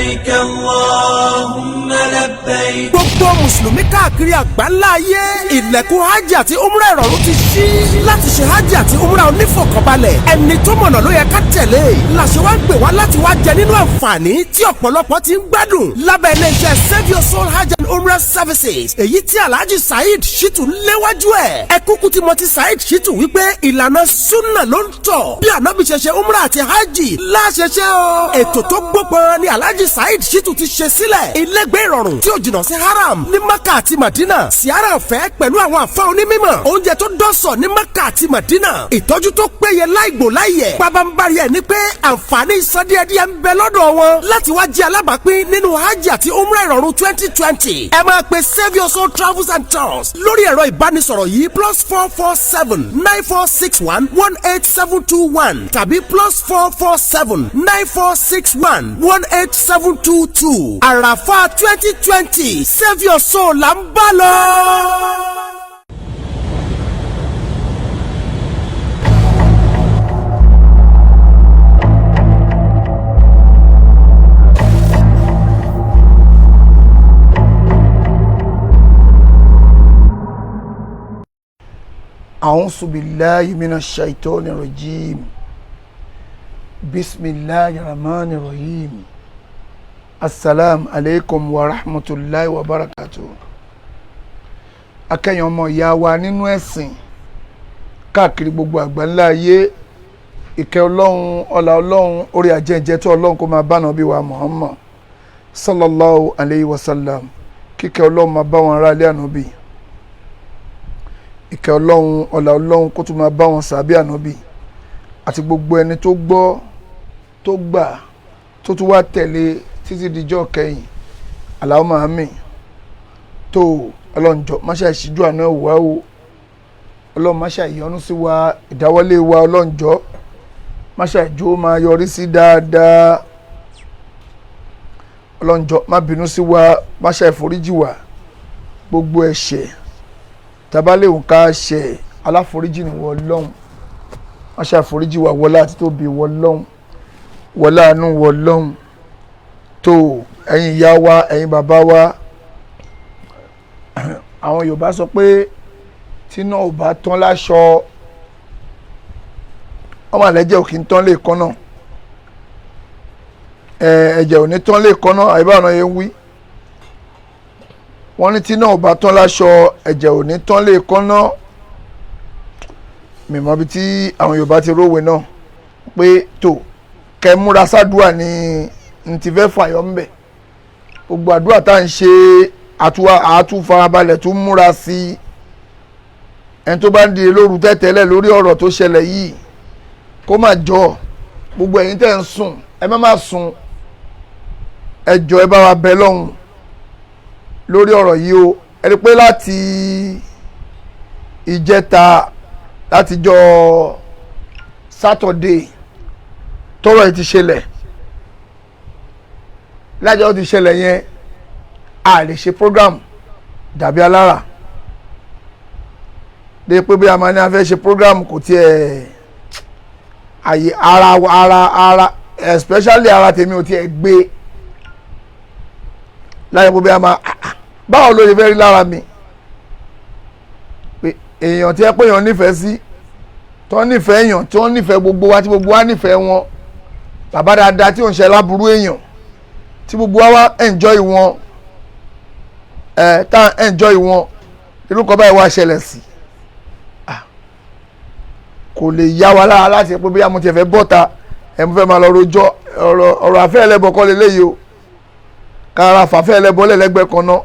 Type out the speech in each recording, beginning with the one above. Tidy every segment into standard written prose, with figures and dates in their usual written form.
لبيك اللهم لبيك. Gbogbo mùsùlùmí káàkiri àgbáńlá ayé, ilẹ̀kùn hajj àti umrah ìrọ̀rùn ti ṣí láti ṣe hajj àti umrah onífọ̀kànbalẹ̀. Ẹni tó mọ̀nà ló yẹ ká tẹ̀lé. Làṣẹ wá ń gbè wá láti wá jẹ nínú àǹfààní tí ọ̀pọ̀lọpọ̀ ti ń gbádùn lábẹ́ iléeṣẹ́ Save Your Soul Hajj and Umrah Services, èyí tí Alhaji Saheed Shittu ń léwájú ẹ̀. Ẹ kúkú ti mọ̀ ti Saheed Shittu wípé ìlànà sunna ló ń tọ̀. Bí ànábì ṣe ṣe umrah àti hajj láṣẹṣẹ o, ètò tó gbópọn ni Alhaji Saheed Shittu ti ṣe sílẹ̀. Ilégbé ìrọ̀rùn tí ó jìnnà sí haram ní Maka àti Madina, siara ọ̀fẹ́ pẹ̀lú àwọn àfa onímọ̀, oúnjẹ tó dọ́sọ̀ ní Maka àti Madina, ìtọ́jú tó péye láìgbò láìyẹ̀. Pabambari ẹ̀ ní pé àǹfààní ìsọdíẹ̀díẹ̀ ń bẹ lọ́dọ̀ wọn láti wá jẹ́ alábàápín nínú hajj àti umrah ìrọ̀rùn 2020. Ẹ máa pe Save Your Soul Travels and Tours lórí ẹ̀rọ ìbánisọ̀rọ̀ yìí: +447946118721 tàbí +447946118722. Àràfà 2020, Save Your Soul là ń bá lọ. أعوذ بالله من الشيطان الرجيم. بسم الله الرحمن الرحيم. السلام عليكم ورحمة الله وبركاته. Akẹ́yìn ọmọ ìyá wa nínú ẹ̀sìn káàkiri gbogbo àgbáńlá ayé, ìkẹ́ Ọlọ́run, ọlá Ọlọ́run, orí ajẹ́jẹ́ tó Ọlọ́run kó máa bá nàbí wa Muhammad sallallahu alayhi wa sallam. Kíkẹ́ Ọlọ́run máa bá wọn ará ilé ànábì, ìkẹ́ Ọlọ́run, ọlá Ọlọ́run kó tún máa bá wọn sàbí ànábì àti gbogbo ẹni tó gbọ́, tó gbà, tó tún wá tẹ̀lé títí dijọ́ kẹyìn. Allahumma àmín. Tó Ọlọ́njọ́ máṣá ìṣíjú àná wá o. Ọlọ́run máṣá ìyọ́nú sí wa, ìdáwọ́lé wa. Ọlọ́njọ́ máṣá ìjó máa yọrí sí dáadáa. Ọlọ́njọ́ má bínú sí wa, máṣá ìforíjì wa gbogbo ẹ̀ṣẹ̀ tabalẹ̀ ká ṣe. Aláforíjì ni wọ́n lọ́hùn, wọ́n ṣàforíjì wà wọlé àti tóbi wọ́n lọ́hùn, wọlé àánú wọ́n lọ́hùn. Tó ẹ̀yin ìyá wa, ẹ̀yin bàbá wa, àwọn Yorùbá sọ pé tíná ò bá tán láṣọ, ọmọ àlẹ́jẹ̀ ò kì í tán lè kán náà. Ẹ̀jẹ̀ ò ní tán lè kán náà. Àyíbá ọ̀nà yẹn wí, wọ́n ní tí náà bá tán láṣọ, ẹ̀jẹ̀ ò ní tán lè kọ́ná. Mímọ́ bí tí àwọn Yorùbá ti rówe náà pé tó kẹ́ múra sádùá ní n ti fẹ́ fàyọ́ ńbẹ̀. Gbogbo àdúrà tá à ń ṣe, àtú farabalẹ̀ tún múra sí i. Ẹni tó bá ń di lóru tẹ́tẹ́lẹ̀ lórí ọ̀rọ̀ tó ṣẹlẹ̀ yìí, kó má jọ. Gbogbo ẹ̀yin tẹ́ ń sùn, ẹ má má sùn. Ẹ jọ, ẹ bá wa bẹ lọ́hùn lórí ọ̀rọ̀ yìí o. Ẹ rí pé láti ìjẹta, látijọ́ Sátọ̀dé tọ́rọ̀ yìí ti ṣẹlẹ̀, lájọ́ ti ṣẹlẹ̀ yẹn, a lè ṣe program dàbí alára dé pé bí a máa ní a fẹ́ ṣe program, kò tiẹ̀ àyè ara, especially ara tèmi ò tiẹ̀ gbé láyé pé bí a máa, báwo ló ṣe fẹ́ rí lára mi pé èèyàn tí ẹ pé èèyàn nífẹ̀ẹ́ sí, tó nífẹ̀ẹ́ èèyàn, tó nífẹ̀ẹ́ gbogbo wa, tí gbogbo wa nífẹ̀ẹ́ wọn, bàbá dáadáa tí ò ń ṣe láburú èèyàn, tí gbogbo wa wá enjoy wọn, ẹ tá enjoy wọn, irú kan báyìí wá ṣẹlẹ̀ sí, kò lè yá wa lára láti pé bóyá mo ti fẹ́ bọ́ta ẹ̀, mo fẹ́ máa lọ rojọ́. Ọ̀rọ̀ àfẹ́ ẹlẹ́bọ kọ́ leléyìí o. Kára fàfẹ́ ẹlẹ́bọ lẹ́lẹ́gbẹ́ kan náà,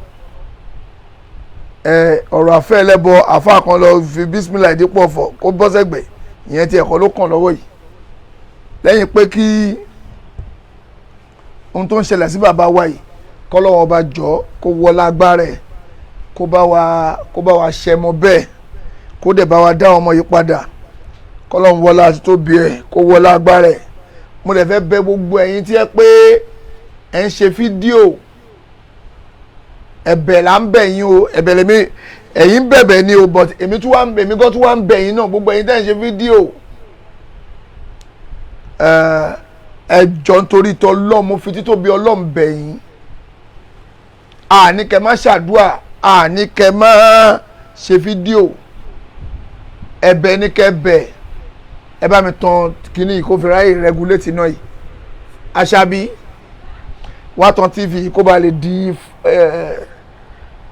ẹ ọ̀rọ̀ àfẹ́ ẹlẹ́bọ, àfa kan lọ fi bísímìlà ìdípọ̀ fọ̀ kó bọ́ sẹ́gbẹ̀, ìyẹn ti ẹ̀kọ́ ló kàn lọ́wọ́ yìí. Lẹ́yìn pé kí ohun tó ń ṣẹlẹ̀ sí bàbá wa yìí, kọ́lọ́wọ́n ọba jọ kó wọlé agbára ẹ̀, kó bá wa ṣẹ mọ́ bẹ́ẹ̀, kó dẹ̀ bá wa dá ọmọ yìí padà. Kọ́lọ́wọ́n wọlé àti tóbi ẹ̀, kó wọlé agbára ẹ̀. Mo dẹ̀ fẹ́ bẹ̀ gbogbo ẹ̀yin tí ẹ pé ẹ̀ ń ṣe fídíò, ẹ̀bẹ̀ là ń bẹ̀ yín o. Ẹ̀bẹ̀ lèmi, ẹ̀yin bẹ̀bẹ̀ ni o, but èmi tún wá ń bẹ̀, èmi gan tún wá ń bẹ̀ yín náà. Gbogbo ẹ̀yin tẹ́ ń ṣe fídíò, Ẹ jọ̀ọ́, nítorí tọlọ́run, mo fi títóbi Ọlọ́run bẹ̀ yín. Àní kẹ́ má ṣàdúà, àní kẹ́ má ṣe fídíò, ẹ̀bẹ̀ ní kẹ́ bẹ̀. Ẹ bá mi tan kínní yìí kó fi ráyè regulate náà yìí. Àṣàbí, wá tan TV kó ba lè di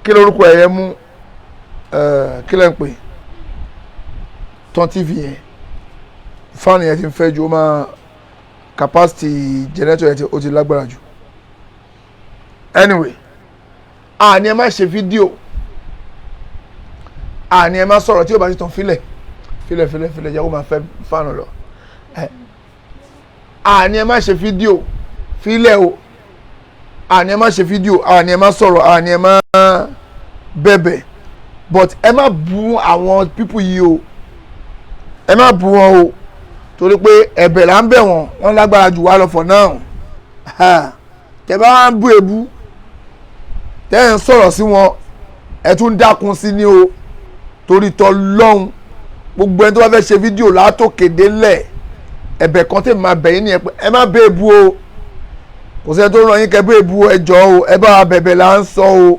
kí lórúkọ ẹ̀yẹ mú, kí lẹ́ ń pè, tan TV yẹn. Fan yẹn ti ń fẹ́ ju, ó máa capacity generator yẹn ó ti lágbára jù. Anyway, àní ẹ má ṣe fídíò, àní ẹ má sọ̀rọ̀. Tí o bá ti tàn, filẹ̀, filẹ̀, filẹ̀, filẹ̀, jẹ́ kó máa fẹ́ fan lọ. Àní ẹ má ṣe fídíò, filẹ̀ o. Àní ẹ má ṣe fídíò, àní ẹ má sọ̀rọ̀, àní ẹ má bẹ̀bẹ̀, but ẹ má bú àwọn people yìí o. Ẹ má bú wọn o, torí pé ẹ̀bẹ̀ là ń bẹ̀ wọ́n, wọ́n lágbára jù wá lọ for now. Tẹ bá wá ń bú ebú, tẹ́ ẹ̀ ń sọ̀rọ̀ sí wọn, ẹ tún dákun sí ni o. Torí tọlọ́hun, gbogbo ẹni tó bá fẹ́ ṣe fídíò látòkè délẹ̀, ẹ̀bẹ̀ kan tèmi máa bẹ̀ yín nìyẹn pé ẹ má bẹ́ èbú o. Kò sẹ́ni tó ràn yín kẹ́ bẹ́ èbú o. Ẹ jọ̀ọ́ o, ẹ bá wa bẹ̀bẹ̀ là ń sọ o.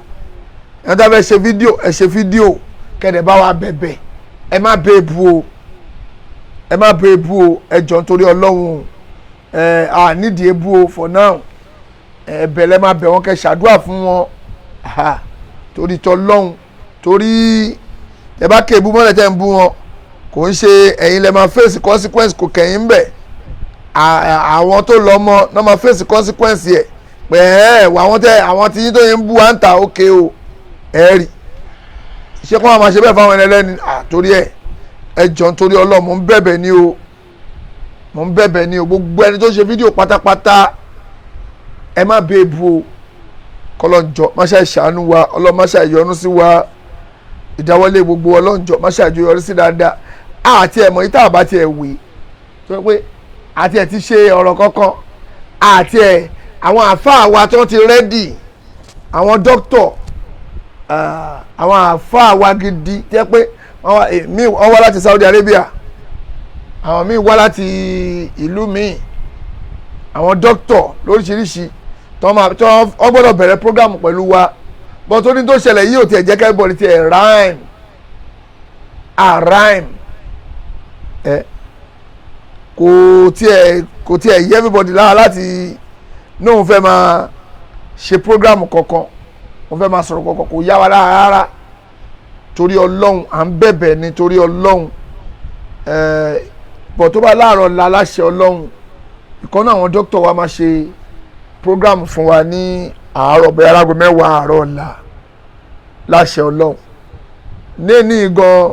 Ẹni tó bá fẹ́ ṣe fídíò, ẹ ṣe fídíò, kẹ́dẹ̀ bá wa bẹ̀bẹ̀. Ẹ má bẹ́ èbú o, ẹ má bẹ́ èbú o. Ẹ jọ̀ọ́, nítorí Ọlọ́run o, ẹ à nídìí èbú o for now. Ẹ̀bẹ̀ lẹ máa bẹ̀ wọ́n, kẹ́ ṣàdúrà fún wọn torí tọlọ́hun, torí ẹ bá ké ebú mọ́lẹ̀ tẹ́ ń bú wọn, kò ń ṣe ẹ̀yin lẹ máa face consequence, kò kẹ̀yìn bẹ̀. Àwọn tó lọ mọ náà máa face consequence yẹ pé ẹ wà àwọn tẹ àwọn tí yín tó yín ń bú wa ń ta ókè o. Ẹ rí ṣé kó máa ṣe bẹ́ẹ̀ fáwọn ẹlẹ́ni? Torí ẹ, ẹ jọ̀ọ́, nítorí Ọlọ́run, mò ń bẹ̀bẹ̀ ní o, mò ń bẹ̀bẹ̀ ní o. Gbogbo ẹni tó ṣe fídíò pátápátá, ẹ má bẹ ebu o. Kọlọ́njọ́ má ṣe ṣàánú wa, Ọlọ́run má ṣe yọ́nú sí wa. Ìdáwọ́lé gbogbo, Ọlọ́njọ́ má ṣe àjọyọrí sí dáadáa. Àti ẹ̀mọ́ yìí tá a bá tiẹ̀ wé tó yẹ pé àti ẹ̀ ti ṣe ọ̀rọ̀ kankan, àti ẹ̀ àwọn àáfàá wa tó ti ready, àwọn dókítọ̀, àwọn àáfàá wa gidi tẹ́ pé wọ́n wá láti Saudi Arabia, àwọn míì wá láti ìlú míì, àwọn dókítọ̀ lóríṣiríṣi tó máa tó wọ́n gbọ́dọ̀ bẹ̀rẹ̀ program pẹ̀lú wa bọ́n tó ní tó ṣẹlẹ̀ yìí ò tiẹ̀ jẹ́ kẹ́bọ̀lì tiẹ̀ rhyme à rhyme ẹ. Kò tiẹ̀ yẹ everybody lára láti ní òun fẹ́ máa ṣe program kankan, òun fẹ́ máa sọ̀rọ̀ kankan, kò yá wa lára rárá. Torí Ọlọ́run, à ń bẹ̀bẹ̀ ni, torí Ọlọ́run. Bọ̀ tó bá láàárọ̀ la, láṣẹ Ọlọ́run, ìkan náà àwọn dókítà wa máa ṣe program fún wa ní àárọ̀, bóyá alágo 10 àárọ̀ ọ̀la, láṣẹ Ọlọ́run. Ní gan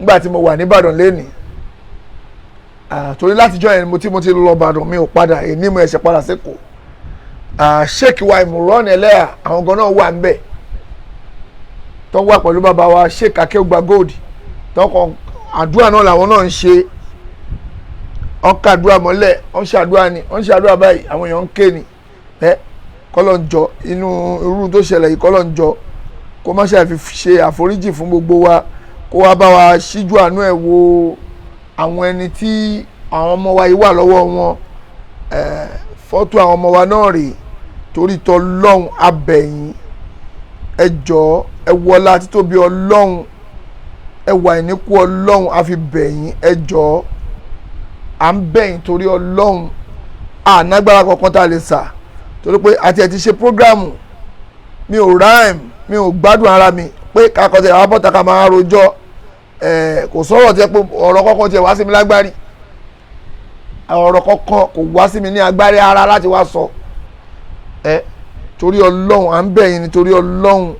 nígbà tí mo wà nìbàdàn lẹ́nìí, torí látijọ́ yẹn mo ti lọ Ìbàdàn, mi ò padà, èní mo ẹ̀ṣẹ̀ padà sẹ́kọ̀ọ́. Sheikh wa Ìmùrọ́ọ̀nì Ẹlẹ́yà, àwọn gan náà wà ńbẹ̀ tó wà pẹ̀lú bàbá wa Sheikh Akéwùgbà Gold, tó kàn àdúrà náà làwọn náà ń ṣe. Wọ́n kàdúrà mọ́lẹ̀, wọ́n ṣàdúrà ni, wọ́n ṣàdúrà báyìí, àwọn èèyàn ń ké ni. Ẹ kọ́lọ́njọ inú irú tó ṣẹlẹ̀ yìí, kọ́lọ́njọ kó má ṣe fi ṣe àforíjì fún gbogbo wa, kó wá bá wa ṣíjú àánú ẹ̀ wo àwọn ẹni tí àwọn ọmọ wa yìí wà lọ́wọ́ wọn. Fọ́tò àwọn ọmọ wa náà rèé. Torí tọlọ́hun, abẹ̀yìn, ẹ jọ̀ọ́, ẹ wọlá títóbi Ọlọ́hun, ẹ wà ìníkú Ọlọ́hun, a fi bẹ̀yìn. Ẹ jọ̀ọ́, à ń bẹ̀yìn torí Ọlọ́hun. Ànágbára kankan tá a lè sà, torí pé àti ẹ̀ ti ṣe program, mi ò rhyme, mi ò gbádùn ara mi pé kakọ̀tẹ̀ àwọn bọ́ta ká máa rojọ́. Kò sọ̀rọ̀ tiẹ̀ pé ọ̀rọ̀ kọ́kọ́ tiẹ̀ wá sí mi lágbárí, ọ̀rọ̀ kọ́kọ́ kò wá sí mi ní agbárí ara láti wá sọ. Ẹ torí Ọlọ́run, à ń bẹ̀ yín nítorí Ọlọ́run.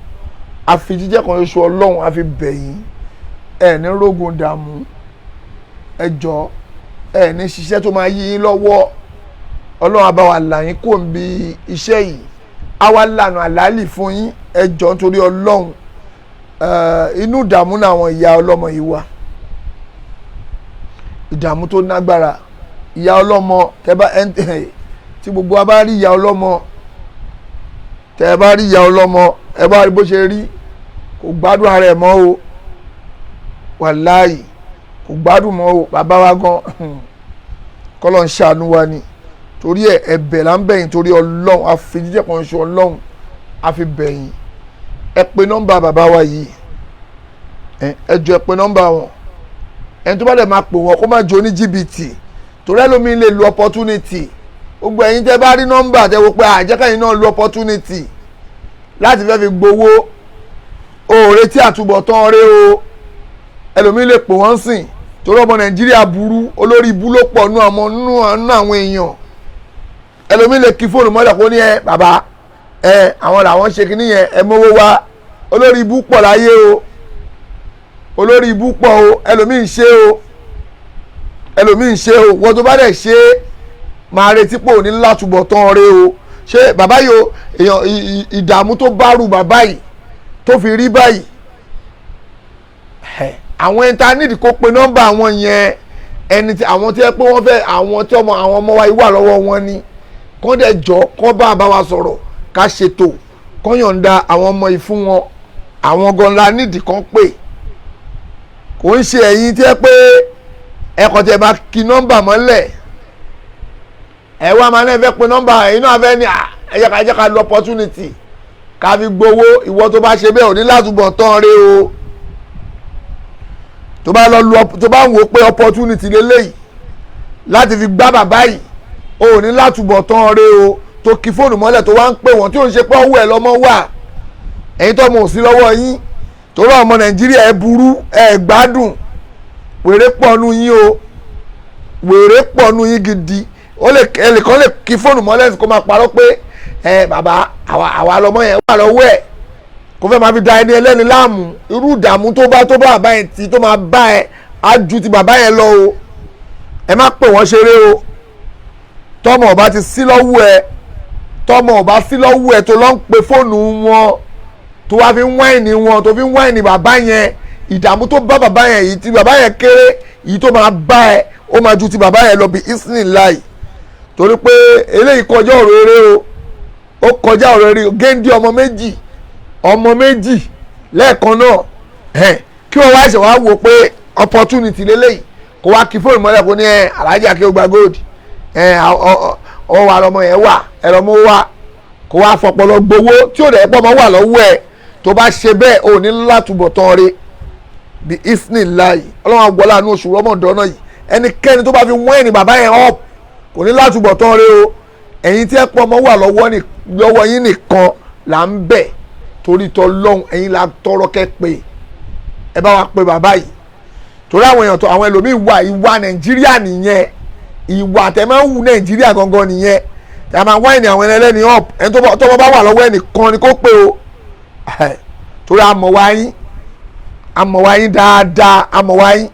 Àfi jíjẹ́ kan ṣoṣo Ọlọ́run, àfi bẹ̀ yín. Ẹ ní rógun dààmú, ẹ jọ, ẹ ní ṣiṣẹ́ tó máa yí yín lọ́wọ́. Ọlọ́run á bá wa là yín kó ń bi iṣẹ́ yìí, á wá lànà àlálì fún yín. Ẹ jọ, nítorí Ọlọ́run. Inú ìdààmú làwọn ìyá ọlọ́mọ yìí wà, ìdààmú tó nágbára. Ìyá ọlọ́mọ, tẹ́ bá tí gbogbo wa bá rí ìyá ọlọ́mọ, tẹ́ bá rí ìyá ọlọ́mọ, ẹ bá rí bó ṣe rí, kò gbádùn ara ẹ̀ mọ́ o. Wàláì, kò gbádùn mọ́ o. Bàbá wa gan Kọ́lọ́ ń ṣàánú wa ni. Torí ẹ ẹ̀bẹ̀ là ń bẹ̀yìn torí Ọlọ́run, àfi jíjẹ́ kan ṣe Ọlọ́run àfi bẹ̀yìn. Ẹ pe nọ́mbà bàbá wa yìí, ẹ jọ ẹ pe nọ́mbà wọn. Ẹni tó bá dẹ̀ máa pè wọ́n kó má jẹ́ oní jìbìtì, torí ẹlòmíín lè lu opportunity. Gbogbo ẹ̀yin tẹ́ bá rí nọ́mbà tẹ́ wo pé àjẹkẹ́yìn náà lu opportunity láti fẹ́ fi gbowó, o ò retí àtúbọ̀tán rẹ o. Ẹlòmíín lè pè wọ́n sìn, torí ọmọ Nàìjíríà burú, olórí ibú ló pọ̀ nú àwọn nú àwọn èèyàn. Ẹlòmíín lè kí fóònù mọ́lẹ̀ kó ní ẹ bàbá ẹ àwọn làwọn ṣe kínní yẹn, ẹ mówó wá. Olórí ibú pọ̀ láyé o, olórí ibú pọ̀ o. Ẹlòmíín ṣe o, ẹlòmíín ṣe o. Wọ́n tó bá dẹ̀ ṣe máa retí pé òní látúbọ̀tán rẹ o. Ṣé bàbá yìí o, èèyàn ìdààmú tó bá rù bàbá yìí tó fi rí báyìí, àwọn ẹni tá a nídìí kó pe nọ́mbà àwọn yẹn, ẹni tí àwọn tí ẹ pé wọ́n fẹ́, àwọn tí ọmọ àwọn ọmọ wa yìí wà lọ́wọ́ wọn ni, kán dẹ̀ jọ kán bá bá wa sọ̀rọ̀ ká ṣètò kán yọ̀ǹda àwọn ọmọ yìí fún wọn. Àwọn gan la nídìí kán pè. Kò ń ṣe ẹ̀yin tí ẹ pé ẹkọ̀ tí ẹ bá kí nọ́mbà mọ́lẹ̀, ẹ wá máa náà fẹ́ pe nọ́mbà ẹ̀yin náà fẹ́ ní ẹ jẹ́ ká lo opportunity ká fi gbowó. Ìwọ tó bá ṣe bẹ́ẹ̀ ò ní látúbọ̀ tán rẹ o. Tó bá lọ lu, tó bá ń wò pé opportunity lélẹ́yìí láti fi gbá bàbá yìí, o ò ní látúbọ̀ tán rẹ o. Tó kí fóònù mọ́lẹ̀ tó wá ń pè wọ́n tí ò ń ṣe pé ọwọ́ ẹ̀ lọ́mọ wà, ẹ̀yin tó mọ̀ sí lọ́wọ́ yín, torí ọmọ Nàìjíríà ẹ burú, ẹ gbádùn, wèrè pọ̀ nù yín o, wèrè pọ̀ nù yín gidi. Ó lè ẹnìkan lè kí fóònù mọ́lẹ̀ kó máa parọ́ pé ẹ bàbá àwa lọmọ yẹn wà lọ́wọ́ ẹ̀, kó fẹ́ máa fi da ẹni ẹlẹ́ni láàmú. Irú ìdààmú tó bá bàbá yẹn tí tó máa bá ẹ á ju ti bàbá yẹn lọ o. Ẹ má pè wọ́n ṣeré o. Tọmọ ọba ti sí lọ́wọ́ ẹ, tọmọ ọba sí lọ́wọ́ ẹ tó lọ ń pe fóònù wọn, tó wá fi ń wáìnì wọn, tó fi ń wáìnì bàbá yẹn, ìdààmú tó bá bàbá yẹn yìí ti bàbá yẹn kéré, yìí tó máa bá ẹ ó máa ju ti bàbá yẹn lọ bí isnin láì. Torí pé eléyìí kọjá ọ̀rọ̀ eré o, ó kọjá ọ̀rọ̀ eré o. Géńdé ọmọ méjì, ọmọ méjì lẹ́ẹ̀kan náà, kí wọ́n wá ṣe wá wò pé opportunity lélẹ́yìí, kó wá kí fóònù mọ́lẹ̀ kó ní ẹ Alhaji Akeugba Gold ẹ ọ wà lọmọ yẹn wà ẹ lọmọ wà, kó wá fọpọlọ gbowó tí ò dẹ̀ pọ̀ mọ́ wà lọ́wọ́ ẹ. Tó bá ṣe bẹ́ẹ̀ ò ní látúbọ̀tán rẹ bí isnin láì. Ọlọ́run àgbọ̀lá àánú oṣù rọ́mọ̀dọ́nà yìí, ẹnikẹ́ni tó bá fi wọ́n ẹni bàbá yẹn up kò ní látúbọ̀tán rẹ o. Ẹ̀yin tí ẹ pọ̀ mọ́ wà lọ́wọ́ yín nìkan là ń bẹ̀ torí tọlọ́hun, ẹ̀yin la tọrọ kẹ́ pé ẹ bá wa pé bàbá yìí. Torí àwọn èèyàn tó àwọn ẹlòmíì wà, ìwà Nàìjíríà nìyẹn, ìwà tẹ máa ń wù Nàìjíríà gangan nìyẹn. Tẹ máa wáìnì àwọn ẹlẹ́ni up, ẹni tó bá wà lọ́wọ́ ẹnìkan ni kó pé o. Torí àmọ̀ wá yín, àmọ̀ wá yín dáadáa, àmọ̀ wá yín.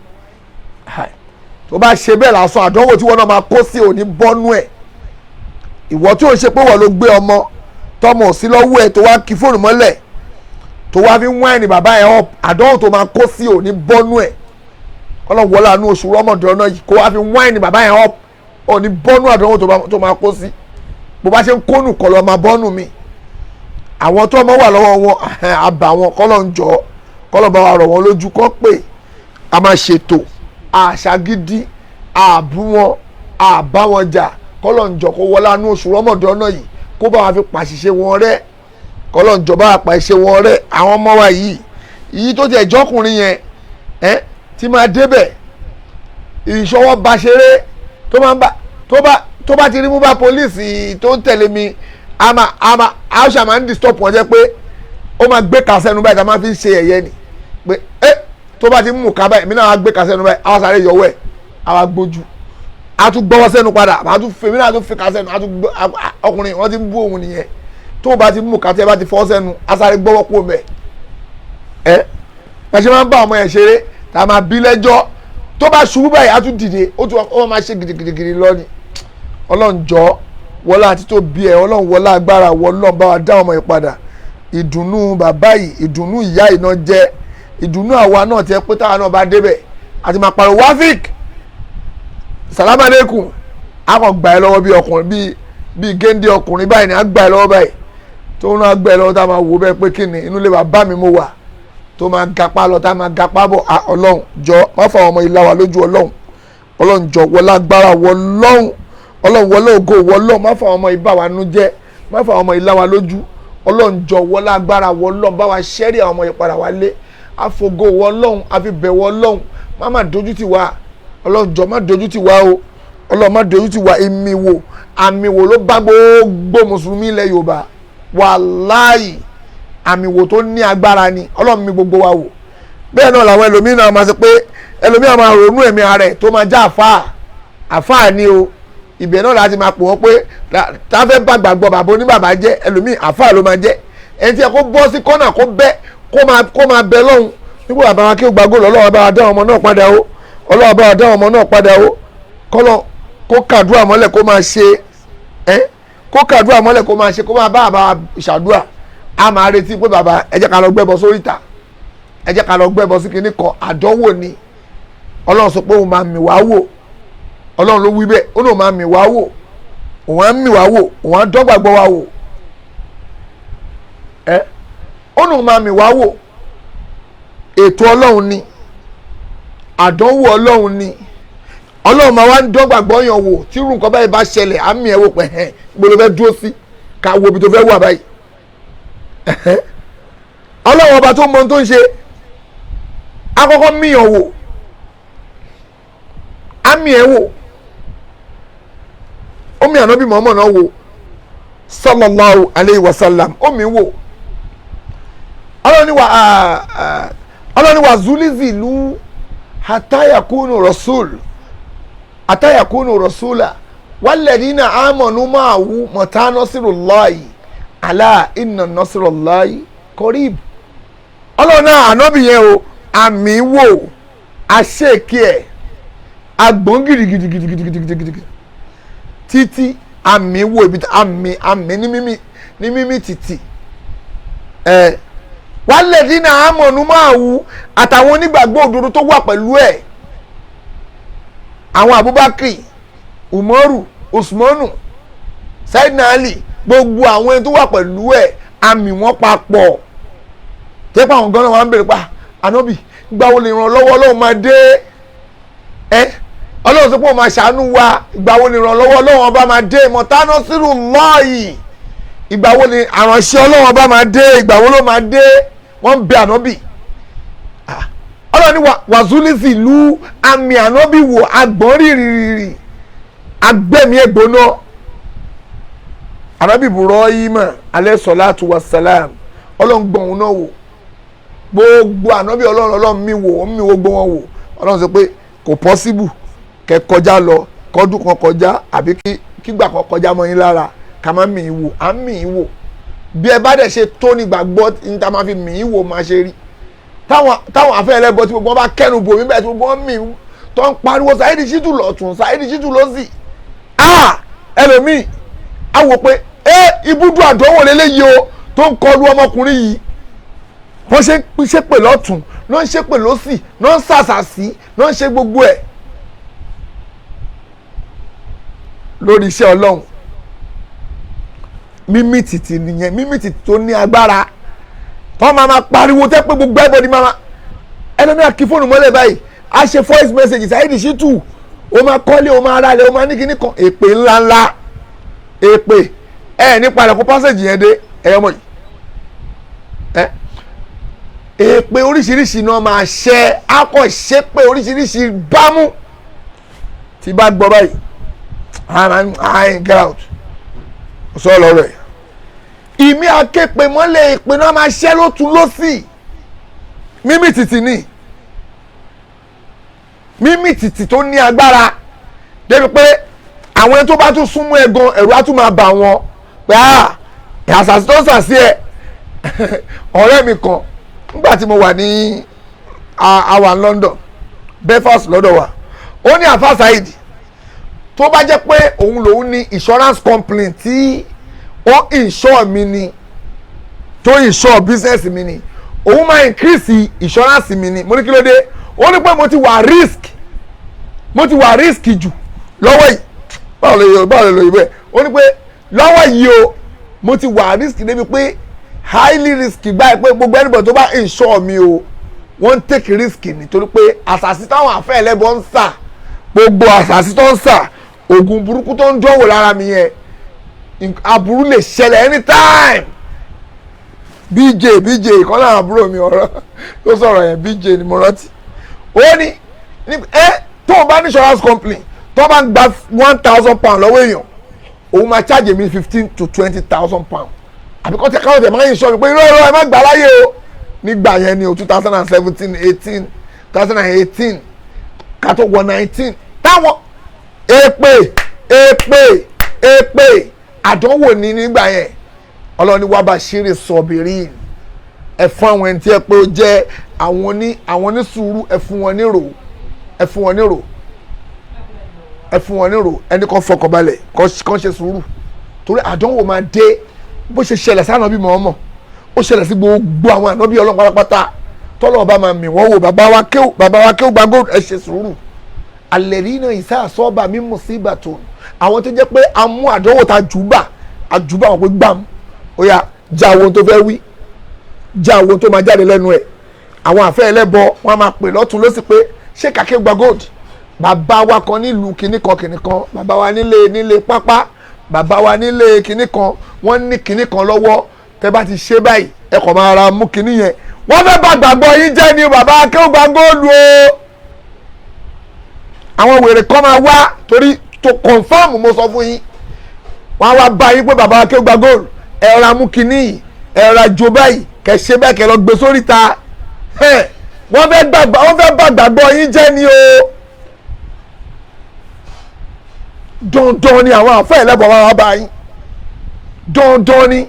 Tó bá ṣe bẹ́ẹ̀ lásán, àdánwò tí wọ́n náà máa kó sí òní bọ́nú ẹ̀. Ìwọ tí ò ń ṣe pé wọ́n ló gbé ọmọ tọmọ sí lọ́wọ́ ẹ̀ tó wá kí fóònù mọ́lẹ̀ tó wá fi wáìnì bàbá ẹ̀ up, àdánwò tó máa kó sí òní bọ́nú ẹ̀. Ọlọ́run wọlé àánú oṣù rọ́mọdọ́nà yìí, kó wá fi wáìnì bàbá ẹ̀ up, òní bọ́nú àdánwò tó máa kó sí. Bó bá ṣe ń kónù kọ́ lọ́ máa bọ́nù mi. Àwọn tó ọmọ wà lọ́wọ́ wọn àbà wọn, kọ́lọ̀ ń jọ kọ́lọ̀ bá wa rọ̀ wọ́n lójú kọ́ pé a máa ṣètò àṣà gidi, àbú wọn, àbá wọn jà, kọ́lọ̀ ń jọ kó wọlé àánú oṣù rọ́mọdọ́nà yìí kó bá wa fi pàṣìṣe wọn rẹ́, kọ́lọ̀ ń jọ bá wa pàṣìṣe wọn rẹ́. Àwọn ọmọ wa yìí, yìí tó tiẹ̀ jọ́kùnrin yẹn ẹ́ tí máa débẹ̀ ìṣọwọ́ ba ṣeré tó máa ń bá tó bá ti rí mú bá pólíìsì tó ń tẹ̀lé mi, ama aṣa máa ń disturb wọn jẹ́ pé ó máa gbé kásẹ́nu báyìí tá a máa fi ń ṣe ẹ̀yẹ ni pé ẹ́ tó bá ti mú ká báyìí mí náà wá gbé kásẹ́nu báyìí, àwa sáré yọwọ́ ẹ̀, àwa gbójú, a tún gbọ́wọ́ sẹ́nu padà, a tún fi mí náà tún fi kásẹ́nu, a tún gbọ́ ọkùnrin wọ́n ti ń bú òun nìyẹn. Tó bá ti mú kásẹ́ bá ti fọ́ sẹ́nu, a sáré gbọ́wọ́ kú mẹ́ ẹ́ ẹ ṣe máa ń bá ọmọ yẹn ṣeré tá a máa bí lẹ́jọ́. Tó bá ṣubú báyìí a tún dìde, ó tún ó máa ṣe gidigidigidi lọ ni. Ọlọ́run jọ̀ọ́ wọlá àti tó bí ẹ, Ọlọ́run wọlá agbára wọlọ́n bá wa dá ọmọ yìí padà. Ìdùnnú bàbá yìí, ìdùnnú ìyá yìí náà jẹ́ ìdùnnú àwa náà tiẹ̀ pé táwa náà bá débẹ̀ àti máa pariwo wáfíìk sàlámà lẹ́kùn, a kàn gbà ẹ lọ́wọ́ bí ọkùnrin bí géńdé ọkùnrin báyìí ni a gbà ẹ lọ́wọ́ báyìí, tó ń náà gbà ẹ lọ́wọ́ tá a máa wò bẹ́ẹ̀ pé kí ni inú ilé bàbá mi mo wà, tó máa gapá lọ tá a máa gapá bọ̀. Ọlọ́run jọ̀ọ́ má fa ọmọ ìlà wa lójú. Ọlọ́run Ọlọ́run jọ wọlé agbára wọlọ́hún, Ọlọ́run wọlé ògo wọlọ́hún, má fà àwọn ọmọ ìbá wa nú jẹ́, má fà àwọn ọmọ ìlà wa lójú. Ọlọ́run jọ wọlé agbára wọlọ́hún, bá wa ṣẹ́rí àwọn ọmọ ìpadà wálé. Àfògo wọlọ́hún, àfi bẹ̀ wọlọ́hún, má má dojú tì wá. Ọlọ́run jọ má dojú tì wá o, Ọlọ́run má dojú tì wá. Èmi wò, àmì wò ló bá gbogbo mùsùlùmí ilẹ̀ Yorùbá, wàláì àmì wò tó ní agbára ni. Ọlọ́run mi gbogbo wa wò. Bẹ́ẹ̀ náà làwọn ẹlòmíràn máa ṣe pé ẹlòmíràn máa ronú ẹ̀mí ara ẹ̀ tó máa já àfáà àfáà ni o. Ibẹ̀ náà láti máa pò wọ́n pé táfẹ́ bá gbàgbọ́ bàbá oníbàbá jẹ́, ẹlòmíì àfáà ló máa jẹ́. Ẹni tí ẹ kó bọ́ sí kọ́nà kó bẹ́ kó máa bẹ lọ́hùn nígbà bàbá wa kí ó gbàgbọ́ lọ. Ọlọ́run bá wa dá ọmọ náà padà o, Ọlọ́run bá wa dá ọmọ náà padà o. Kọ́lọ́ kó kàdúrà mọ́lẹ̀ kó máa ṣe ẹ́, kó kàdúrà mọ́lẹ̀ kó máa ṣe, kó máa bá bàbá ṣàdúrà. A máa retí pé bàbá ẹ jẹ́ ká lọ gbẹ́bọ sórí ìta, ẹ jẹ́ ká lọ gbẹ́bọ sí kinní kan. Àdánwò ni. Ọlọ́run sọ pé òun máa mì wá wò. Ọlọ́run ló wí bẹ́ẹ̀, ó lóun máa mì wá wò, òun á mì wá wò, òun á dọ́gbàgbọ́ wá wò. Ẹ ó lóun máa mì wá wò. Ètò Ọlọ́run ni, àdánwò Ọlọ́run ni. Ọlọ́run máa wá ń dọ́gbàgbọ́ yàn wò. Tí irú nǹkan báyìí bá ṣẹlẹ̀, á mì ẹ́ wò pé ẹ̀hẹ́n gbọ́dọ̀ fẹ́ dúró sí ká wo ibi tó fẹ́ wà báyìí. Ọlọ́run ọba tó mọ ohun tó ń ṣe, akọ́kọ́ mìyàn wò, àmì ẹ̀ wò. Ó mi ànábì Muhammad náà wò sallallahu alayhi wa sallam, ó mi wò. Ọlọ́ni wa zulizilu hatayakunu rasul hatayakunu rasula walladina amanu ma'ahu mata nasirullahi ala inna nasirullahi qarib. Ọlọ́run náà ànábì yẹn o, àmì wò, àṣekí ẹ̀ agbọ̀n gidigidigidigidigidi títí àmì wò ibi àmì àmì ní mímí ní mímí títì ẹ̀ walladina amanu ma'ahu àtàwọn onígbàgbọ́ òdodo tó wà pẹ̀lú ẹ̀, àwọn Abubakar, Umaru, Usmanu, Sayyidina Ali, gbogbo àwọn ẹni tó wà pẹ̀lú ẹ̀ àmì wọn papọ̀. Tẹ́pọ̀ àwọn gan-an wà ń bèrè pa ànábì ìgbà wo lè ràn lọ́wọ́ Ọlọ́run máa dé ẹ́, Ọlọ́run sọ pé òun máa ṣàánú wa, ìgbà wo lè ràn lọ́wọ́ Ọlọ́run ọba máa dé, mọ̀tánà sírù lọ́ọ̀yì, ìgbà wo lè àránṣẹ́ Ọlọ́run ọba máa dé, ìgbà wo ló máa dé? Wọ́n ń bẹ ànábì. Ọlọ́run ní wàzúlísì lu àmì ànábì wò, agbọ̀n rírìrì agbẹ́mí ẹ̀gbóná. Ànábì Ibrahim alayhi salatu wassalam, Ọlọ́run gbọ̀n òun náà wò. Gbogbo ànábì Ọlọ́run Ọlọ́run mi wò, ó mi wò gbogbo wọn wò. Ọlọ́run sọ pé kò pọ́síbù kẹ kọjá lọ kọ́dún kan kọjá àbí kígbà kan kọjá mọ́ yín lára ká má mì í wò, à ń mì í wò. Bí ẹ bá dẹ̀ ṣe tó ní gbàgbọ́ ní ta máa fi mì í wò máa ṣe rí. Táwọn afẹ́ ẹlẹ́bọ tí gbogbo wọn bá kẹ́nu bò mí bẹ́ẹ̀ tí gbogbo wọn mì í tó ń pariwo Saheed Shittu lọ́tún Saheed Shittu lọ́sì. Ẹlòmíì á wò pé ẹ ibùdó àdánwò lélẹ́yìí o tó ń kọlu ọmọkùnrin yìí. Wọ́n ṣe ń ṣépè lọ́tún, ló ń ṣépè lọ́sì, ló ń sàṣàṣì, ló ń ṣe gbogbo ẹ̀ lórí iṣẹ́ Ọlọ́run. Mímí tìtì nìyẹn, mímí tìtì tó ní agbára tó máa ma pariwo tẹ́ pé gbogbo ẹ̀bọ̀dì máa ẹlòmíà kí fóònù mọ́lẹ̀ báyìí, a ṣe voice message Saheed Shittu, o máa kọ́lé, o máa ralẹ̀, o máa ní kíní kan, èpè ńláńlá èpè ẹ̀ nípa rẹ̀ kó passage yẹn dé ẹ̀yọ́ mọ̀ yìí ẹ̀ èpè oríṣiríṣi náà máa ṣe akọ ṣépè oríṣiríṣi bámú tí bá gbọ́ báyìí I get out sọ lọ́rọ̀ ẹ̀ ìmí aképe mọ́lẹ̀ èpè náà máa ṣẹ́ lótun lọ́sì. Mímì tìtì ni, mímì tìtì tó ní agbára débi pé àwọn ẹni tó bá tún súnmọ́ ẹ gan ẹ̀rù á tún máa bà wọ́n pé àṣàṣì tó ń sàṣì ẹ. Ọ̀rẹ́ mi kan nígbà tí mo wà ní àwa London, Belfast lọ́dọ̀ wa, ó ní àfa Saheed tó bá jẹ́ pé òun lòun ní insurance company tí ó insure mi ni, tó insure business mi ni, òun máa increase insurance mi ni. Mo ní kí ló dé? Ó ní pé mo ti wà risk, mo ti wà risk jù lọ́wọ́ yìí. Báwo lè lọ ìwé? Ó ní pé lọ́wọ́ yìí o, mo ti wà risk débi pé highly risk báyìí, pé gbogbo anybody tó bá insure mi o, wọ́n take risk nítorí pé àṣàṣì táwọn àfẹ́ ẹlẹ́bọ̀ ń sà Gbogbo àṣàṣì tó ń sà, oògùn burúkú tó ń dánwò lára mi yẹn, aburú lè ṣẹlẹ̀ anytime. BJ ìkan lára àbúrò mi ọ̀rọ̀ tó sọ̀rọ̀ yẹn, BJ ni mo rántí. Ó ní ẹ tó o bá ní insurance company tó o bá ń gba £1,000 lọ́wọ́ èèyàn, òun máa charge mi 15,000 to 20,000 pounds. Àbí kọ́ tẹ káwọn tẹ̀ máa ń sọ mi pé irọ́ irọ́ ẹ má gbà láyé o. Nígbà yẹn ni o, 2017, 18, 2018 ká tó wọ 19, táwọn èpè èpè èpè àdánwò ní nígbà yẹn. Ọlọ́run ní wàá bá ṣeré sọ̀bìrín, ẹ fún àwọn ẹni tí ẹ pé ó jẹ́ àwọn ní sùúrù, ẹ fún wọn nírò, ẹ fún wọn nírò, ẹ fún wọn nírò, ẹni kan fọkànbalẹ̀ kan ṣe sùúrù, torí àdánwò máa dé. Bó ṣe ṣẹlẹ̀ sí ànábì Mùhámmádù, ó ṣẹlẹ̀ sí gbogbo àwọn ànábì Ọlọ́run pátápátá, tọ́lọ́ bá máa mì wọ́n wò. Bàbá wa kéwù gba gold, ẹ ṣe sùúrù. Alladhina ìsá àsọ́ọ̀bà mímú sí ìbàtò, àwọn tó jẹ́ pé a mú àdánwò ta jùbà àjùbà wọn pé gbàm, ó yá já àwọn tó fẹ́ wí, já àwọn tó máa jáde lẹ́nu ẹ̀. Àwọn àfẹ́ ẹlẹ́bọ wọn máa pè lọ́tún lọ́sí pé ṣé kàkẹ́ gba gold. Bàbá wa kan nílùú kinní kan kinní kan, bàbá wa nílé pápá, bàbá wa nílé kinní kan, wọ́n ní kinní kan lọ́wọ́, tẹ́ bá ti ṣe báyìí ẹ kàn máa ra mú kinní yẹn. Wọ́n fẹ́ bá gbàgbọ́ yín jẹ́ ni bàbá akéwùgbà góòlù o. Àwọn wèrè kan máa wá, torí tó confirm mo sọ fún yín, wọ́n á wá bá yín pé bàbá akéwùgbà góòlù, ẹ ra mú kinní yìí, ẹ ra jo báyìí, kẹ ṣe báyìí, kẹ lọ gbé sórí ta. Wọ́n fẹ́ bá gbàgbọ́ yín jẹ́ ni o. Dandan ni àwọn àfẹ́ ẹlẹ́bọ̀ wọn wá bá yín, dandan ni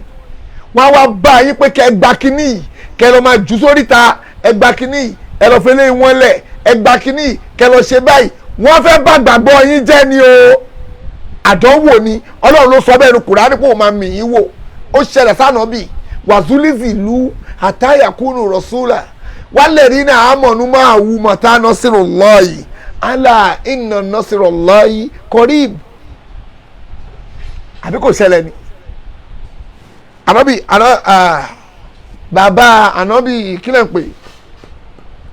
wọ́n wá bá yín pé kẹ gba kinní yìí, kẹ lọ máa jù sórí ta, ẹ gba kinní yìí, ẹ lọ fẹlẹ́ wọn lẹ̀, ẹ gba kinní yìí, kẹ lọ ṣe báyìí. Wọ́n fẹ́ bá gbàgbọ́ yín jẹ́ ni o. Àdánwò ni, Ọlọ́run ló sọ bẹ́ẹ̀ ní Kùránì pé òun máa mì yín wò. Ó ṣẹlẹ̀ sànàbì wàzúlìzì ìlú àtàyàkúnù rọ̀ṣúlà wálẹ̀ rí náà àmọ̀nù máa wù mọ̀tá nasirullahi ala inna nasirullahi qarib. Àbí kò ṣẹlẹ̀ ni? Ànábì bàbá ànábì kílẹ̀ ń pè,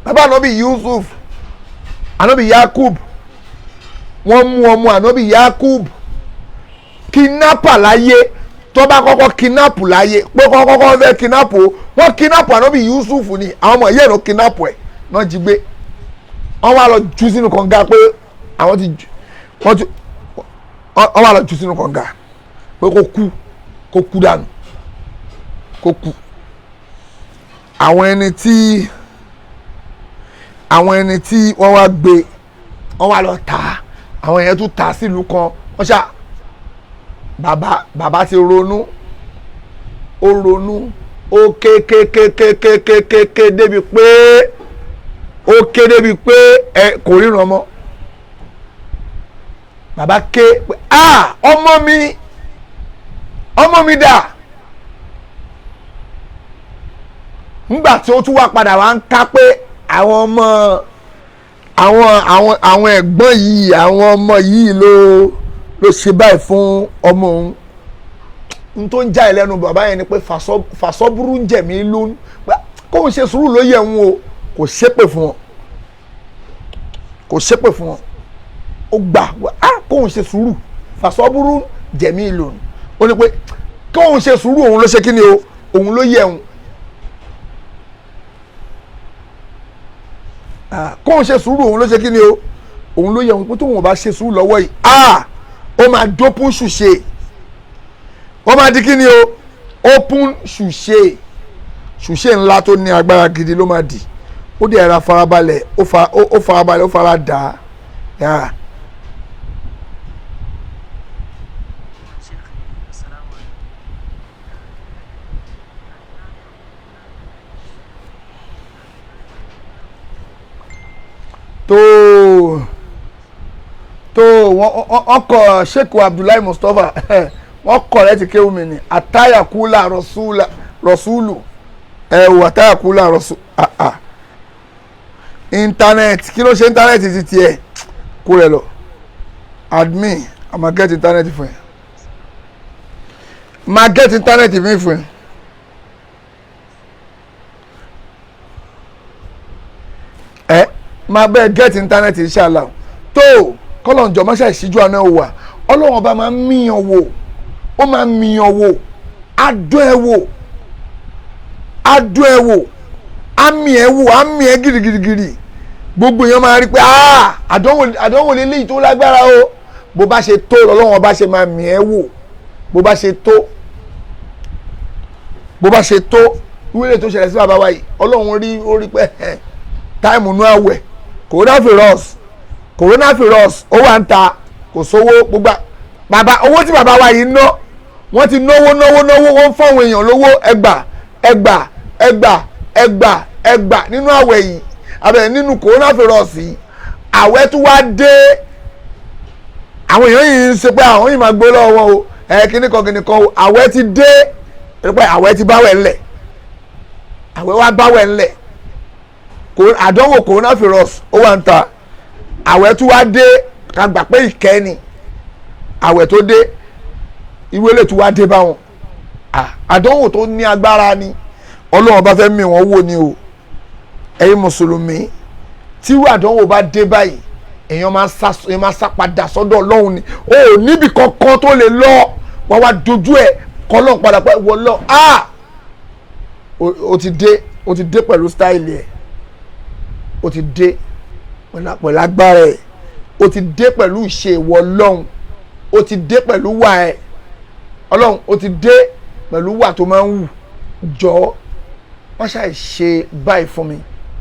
bàbá ànábì Yusuf, ànábì Yakub, wọ́n mú ọmọ ànábì Yakub kidnapper láyé. Tó bá kọ́kọ́ kidnap láyé, pé kọ́kọ́ fẹ́ kidnap o, wọ́n kidnap ànábì Yusuf ni, àwọn ọmọ ìyá ẹ̀ ló kidnap ẹ̀ náà jí gbé. Wọ́n wá lọ jù sínú kànga pé àwọn ti wọ́n wá lọ jù sínú kànga pé kó kú, kó kú dànù, kó kú. Àwọn ẹni tí wọ́n wá gbé, wọ́n wá lọ tà á, àwọn èèyàn tún tà á sílùú kan. Wọ́n ṣá bàbá ti ronú, ó ronú, ó kékékékékékéké débi pé ó ké débi pé ẹ kò ríran mọ́. Bàbá ké pé ah, ọmọ mi dà. Ńgbà tí ó tún wá padà wá ń ká pé àwọn ọmọ àwọn ẹ̀gbọ́n yìí, àwọn ọmọ yìí ló ṣe báyìí fún ọmọ òun. N tó ń já ẹ lẹ́nu bàbá yẹn ni pé fàṣọ́búrú ń jẹ̀mí ló ń kóun ṣe sùúrù ló yẹ òun o. Kò ṣépè fún wọn, kò ṣépè fún wọn, ó gbà á kóun ṣe sùúrù. Fàṣọ́búrú jẹ̀mí ló ń ó ní pé kóun ṣe sùúrù, òun ló ṣe kí ni o, òun ló yẹ òun. Kóun ṣe sùúrù, òun ló ṣe kí ni o, òun ló yẹ òun. Pé tóun ò bá ṣe sùúrù lọ́wọ́ yìí, ó máa dópin ṣùṣe, ó máa di kí ni o, open ṣùṣe, ṣùṣe ńlá tó ní agbára gidi ló máa dì. Ó dẹ̀ ra farabalẹ̀, ó farabalẹ̀, ó fara dà á. Tó wọ́n kọ Sheikh Abdullahi Mustapha, wọ́n kọ rẹ ti kéwù mi ni àtàyàkúlà rọ̀ṣúlù, ẹ wò àtàyàkúlà rọ̀ṣúlù. Íńtánẹ́ẹ̀tì kí ló ṣe íńtánẹ́ẹ̀tì ti tiẹ̀ kó rẹ lọ admin, a máa get íńtánẹ́ẹ̀tì fún ẹ, máa get íńtánẹ́ẹ̀tì mi fún ẹ. Ẹ máa bẹ́ẹ̀ get íńtánẹ́ẹ̀tì inshallah. Tó Kọ́lọ́run jọ̀ọ́ má ṣàì síjú àánú ẹ̀ wò wá. Ọlọ́run ọba máa ń míyàn wò, ó máa ń míyàn wò, á dán ẹ wò, á dán ẹ wò, á mì ẹ wò, á mì ẹ gírígírígírí. Gbogbo èèyàn máa rí pé àdánwò lélẹ́yìí tó lágbára o. Bó bá ṣe tó lọ́lọ́run ọba ṣe máa mì ẹ́ wò, bó bá ṣe tó, bó bá ṣe tó. Wílé tó ṣẹlẹ̀ sí bàbá wa yìí, Ọlọ́run rí, ó rí pé táìmù nú àwẹ̀, coronavirus ó wà ń ta, kò sówó. Gbogbo bàbá owó tí bàbá wa yìí ná, wọ́n ti náwó náwó náwó, wọ́n ń fáwọn èèyàn lówó, ẹgbà ẹgbà ẹgbà ẹgbà ẹgbà nínú àwẹ̀ yìí, abẹ nínú coronavirus yìí. Àwẹ̀ tún wá dé, àwọn èèyàn yìí ń ṣe pé àwọn yìí máa gbó lọ́wọ́ wọn o, ẹ kíní kan kíní kan o. Àwẹ̀ ti dé, pé àwẹ̀ ti báwẹ̀ ńlẹ̀, àwẹ̀ wá báwẹ̀ ńlẹ̀, àdánwò coronavirus ó wà ń ta, àwẹ̀ tún wá dé. Ká gbà pé ìkẹ́ ni àwẹ̀ tó dé, ìwé lè tún wá dé báwọn. Àdánwò tó ní agbára ni Ọlọ́run bá fẹ́ mì wọ́n wò ni o. Ẹ̀yin mùsùlùmí, tí irú àdánwò bá dé báyìí, èèyàn máa sá padà sọ́dọ̀ Ọlọ́run ni. O ò níbi kankan tó lè lọ, wọ́n wá dojú ẹ̀ kọ́ lọ́n padà pé wọ́n lọ. O ti dé, o ti dé pẹ̀lú stáìlì ẹ̀, o ti dé pẹ̀lú agbára ẹ̀, o ti dé pẹ̀lú ìṣe ìwọ Ọlọ́run, o ti dé pẹ̀lú wà ẹ̀ Ọlọ́run, o ti dé pẹ̀lú wà tó máa ń wù. Jọ̀ọ́ má ṣàì ṣe báyìí fún mi,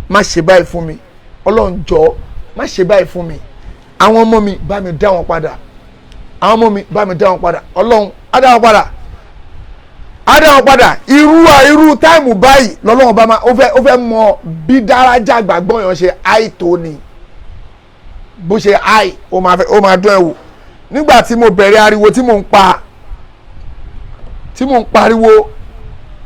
má ṣe báyìí fún mi Ọlọ́run, jọ̀ọ́ má ṣe báyìí fún mi. Àwọn ọmọ mi bá mi dá wọn padà, àwọn ọmọ mi bá mi dá wọn padà. Ọlọ́run á dá wọn padà, á dá wọn padà. Irú táìmù báyìí lọ́lọ́run bá máa ó fẹ́ mọ bí dárájà gbàgbọ́ yẹn ṣe àìtó ni, bó ṣe àì ó máa dán ẹ wò. Nígbà tí mo bẹ̀rẹ̀ ariwo tí mò ń pa, tí mò ń pariwo,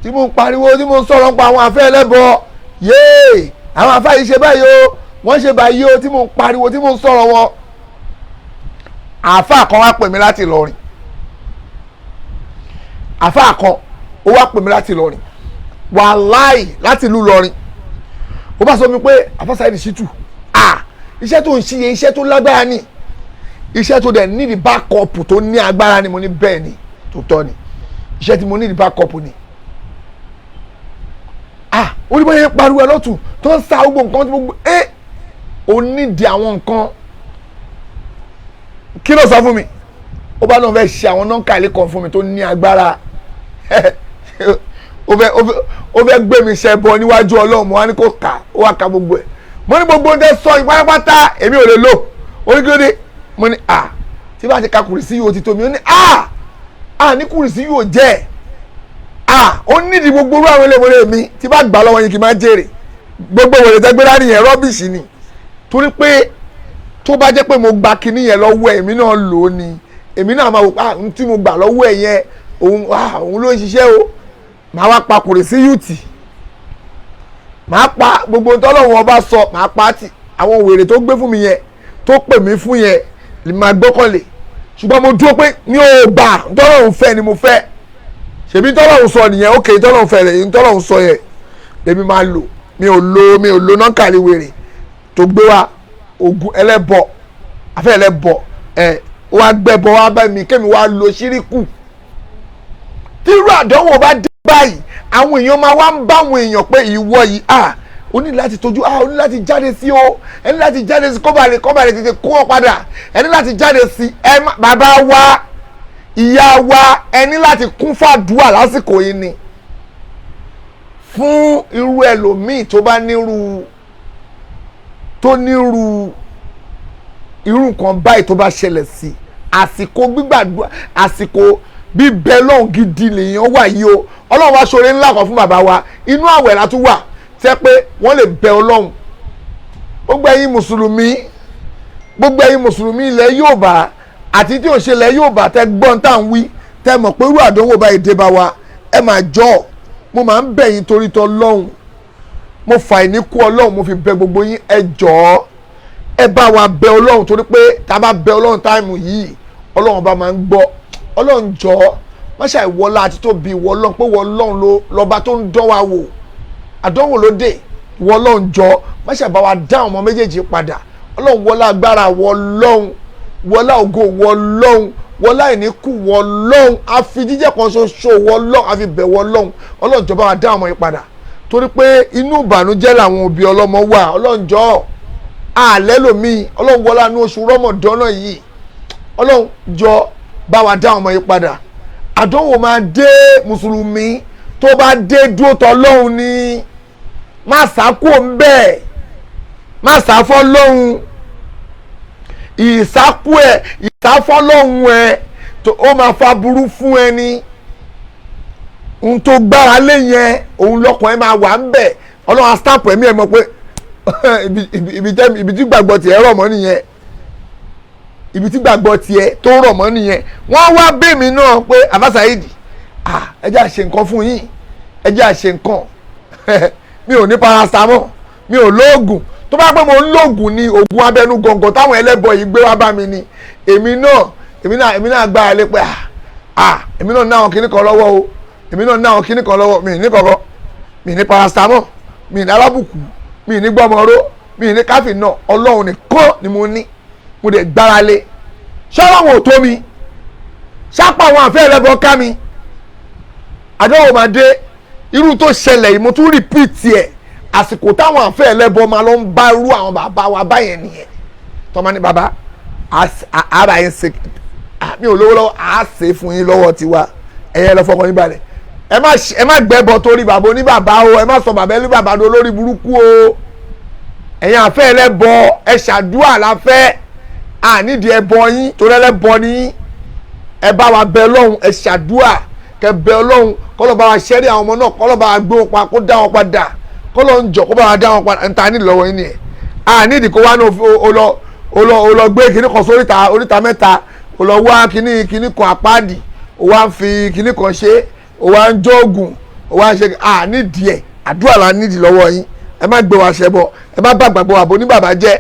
tí mò ń pariwo, tí mò ń sọ̀rọ̀ pa àwọn afẹ́ ẹlẹ́bọ, yéè àwọn afẹ́ yìí ṣe báyìí o, wọ́n ṣe báyìí o, tí mò ń pariwo, tí mò ń sọ̀rọ̀ wọn. Àáfàá kan wá pè mí láti Ìlọrin, àáfàá kan ó wá pè mí láti Ìlọrin, wàláì láti ìlú Ìlọrin. Ó bá sọ mi pé Àfáà Saheed Shittu, iṣẹ́ tó ń ṣe yẹn iṣẹ́ tó lágbára ni, iṣẹ́ tó dẹ̀ ní backup tó ní agbára ni. Mo ní bẹ́ẹ̀ ni, tó tọ́ ni, iṣẹ́ tí mo ní backup ni. Ó ní bóyá ń pariwo ẹ lọ́tún tó ń sa gbogbo nǹkan tí gbogbo ẹ ò nídìí àwọn nǹkan. Kí ló sọ fún mi? Ó bá náà fẹ́ ṣe àwọn nọ́ńkàlì kan fún mi tó ní agbára. Ó fẹ́ gbé mi ṣe bọ níwájú Ọlọ́run. Mo wá ní kó kà, ó wá ka gbogbo ẹ̀. Mo ní gbogbo oúnjẹ sọ ìpátápátá èmi ò lè lò. Oníkílódé? Mo ní tí bá ti ka kùrìsí yìí ó ti tó mi. Ó ní ní kùrìsí yìí ò jẹ́ ó nídìí gbogbo orú àwọn eléwòrè mi tí bá gbà lọ́wọ́ yín kì í máa jèrè. Gbogbo wèrè tẹ́gbẹ́rá nìyẹn, rọ́bìṣì ni. Torí pé tó bá jẹ́ pé mo gba kinní yẹn lọ́wọ́ ẹ̀, èmi náà lò ó ni, èmi náà máa wò pé n tí mo gbà lọ́wọ́ ẹ̀ yẹn òun ló ń ṣiṣẹ́ o. Màá wá pa kùrìsí yùtì, màá pa gbogbo tọ́lọ́run ọba sọ, màá pa tì. Àwọn wèrè tó gbé fún mi yẹn, tó pè mí fún yẹn, màá gbọ́kànlé. Ṣùgbọ́n mo dúró pé mi ò gbà, tọ́lọ́run fẹ́ ni mo fẹ́. Ṣèbí tọ́lọ́run sọ nìyẹn, ókè tọ́lọ́run fẹ́ rẹ̀, tọ́lọ́run sọ yẹn lèmi máa lò. Mi ò lo nọ́ńkàlì wèrè tó gbé wa, ogun ẹlẹ́bọ, afẹ́ ẹlẹ́bọ ẹ̀ wá gbẹ́bọ wá bá mi kémi wá lo ṣíríkù. Tírú àdánwò bá dé báyìí, àwọn èèyàn máa wá ń bá àwọn èèyàn pé ìwọ yìí o ní láti tójú, o ní láti jáde sí o, ẹ ní láti jáde sí kọ́bàlẹ̀ kọ́bàlẹ̀ tètè kó ọ padà, ẹ ní láti jáde sí. Ẹ bàbá wa, ìyá wa, ẹ ní láti kún fàdúà lásìkò yìí ni. Fún irú ẹlòmíì tó bá nírú, tó nírú irú nǹkan báyìí tó bá ṣẹlẹ̀ sí, àsìkò gbígbàdúrà, àsìkò bíbẹ lọ́hùn gidi lèèyàn wà yìí o. Ọlọ́run wá ṣoore ńlá kan fún bàbá wa, inú àwẹ̀ la tún wà tẹ́ pé wọ́n lè bẹ Ọlọ́run. Gbogbo ẹ̀yin mùsùlùmí, gbogbo ẹ̀yin mùsùlùmí ilẹ̀ Yorùbá àti tí ò ṣe ilẹ̀ Yorùbá, tẹ́ gbọ́n tá à ń wí, tẹ́ mọ̀ pé irú àdánwò báyìí dé bá wa, ẹ máa jọ. Mo máa ń bẹ̀ yín torí tọ́ Ọlọ́run, mo fà ìní kú Ọlọ́run, mo fi bẹ gbogbo yín, ẹ jọ̀ọ́ ẹ bá wa bẹ Ọlọ́run, torí pé tá a bá bẹ Ọlọ́run táìmù yìí, Ọlọ́run bá máa ń gbọ́. Ọlọ́run jọ̀ọ́ má ṣàì wọlá àti tó bí ìwọ Ọlọ́run, pé ìwọ Ọlọ́run lọ́ba tó ń dán wa wò, àdánwò ló dé. Ìwọ Ọlọ́run jọ̀ọ́ má ṣàì bá wa dá ọmọ méjèèjì padà. Ọlọ́run wọlá agbára wọ Ọlọ́run Wọlá ògo wọ lọ́hùn, wọlá ìníkù wọ lọ́hùn, àfi jíjẹ́ kan ṣoṣo wọ lọ́hùn, àfi bẹ̀ wọ lọ́hùn. Ọlọ́run jọ̀ọ́ bá wa dá ọmọ yìí padà, torí pé inú ìbànújẹ́ làwọn òbí ọlọ́mọ wà. Ọlọ́run jọ̀ọ́, àlẹ́ lomi. Ọlọ́run wọlá ní oṣù Rọ́mọdọ́nà yìí, Ọlọ́run jọ̀ọ́ bá wa dá ọmọ yìí padà. Àdánwò máa dé mùsùlùmí, tó bá dé dúró tọ́ lọ́hùn ni, má sá kúò ń bẹ́ẹ̀, má sá fọ́ lọ́hùn. Ìsákú ẹ, ìsáfọ́ lọ́hùn ẹ, ó máa fa burú fún ẹni ohun tó gbára lé yẹn, òun lọ́kàn ẹ máa wà ń bẹ̀. Ọlọ́run á stamp ẹ̀mí ẹ̀ mọ̀ pé ibi tí gbàgbọ́ tiẹ̀ rọ̀ mọ́ nìyẹn, ibi tí gbàgbọ́ tiẹ̀ tó rọ̀ mọ́ nìyẹn. Wọ́n wá bèmí náà pé Àfáà Saheed, ẹ jẹ́ à ṣe nǹkan fún yín, ẹ jẹ́ à ṣe nǹkan. Mi ò ní paracetamol, mi ò lóògùn. Tó bá pẹ́ mo ń lóògùn ni, oògùn abẹnú gọ̀ǹgọ̀ táwọn ẹlẹ́bọ yìí gbé wá bá mi ni, èmi náà gbára lé pé èmi náà ní àwọn kinní kan lọ́wọ́ o, èmi náà ní àwọn kinní kan lọ́wọ́. Mi ní kankan, mi ní paracetamol, mi ní alábùkù, mi ní gbọ́mọró, mi ní káfí náà. Ọlọ́run nìkan ni mo ní, mo dẹ̀ gbára lé. Ṣọ́ra wọn ò tó mi, ṣápá àwọn àfẹ́ ẹlẹ́bọ ká mi. Àdánwò máa dé. Irú tó ṣẹlẹ̀ yìí, mo tún repeat ẹ̀, àsìkò táwọn àfẹ́ ẹlẹ́bọ máa lọ ń bá irú àwọn bàbá wa báyẹn nìyẹn. Tọ́mọ ní bàbá ara yẹn ṣe, mi ò lówó lọ́wọ́, à á ṣe fún yín lọ́wọ́ tiwa, ẹ̀yẹ lọ fọkàn yín balẹ̀. Ẹ má gbẹ́bọ torí bàbá oníbàbá o, ẹ má sọ bàbá ẹni bàbá do lórí burúkú o. Ẹ̀yin àfẹ́ ẹlẹ́bọ, ẹ ṣàdúà láfẹ́, ànídìí ẹbọ yín, torí ẹlẹ́bọ ni yín. Ẹ bá wa bẹ Ọlọ́run, ẹ ṣàdúà kẹ bẹ Ọlọ́run, kọ́lọ́ bá wa ṣẹ́rí àwọn ọmọ náà, kọ́lọ́ bá wa gbé wọn pa, kó dá wọn padà, kọ́lọ́ ń jọ kó bá wa dá wọn padà. Nta ní lọ́wọ́ yín nìyẹn. Ànídìí kó wá ní o lọ gbé kinní kan sóríta oríta mẹ́ta, o lọ wá kinní kan àpáàdì, o wá ń fi kinní kan ṣe, o wá ń jóògùn, o wá ń ṣe. Ànídìí ẹ̀, àdúrà la nídìí lọ́wọ́ yín. Ẹ má gbé wa ṣẹbọ, ẹ má bá gbàgbọ́ bàbá oníbàbá jẹ́,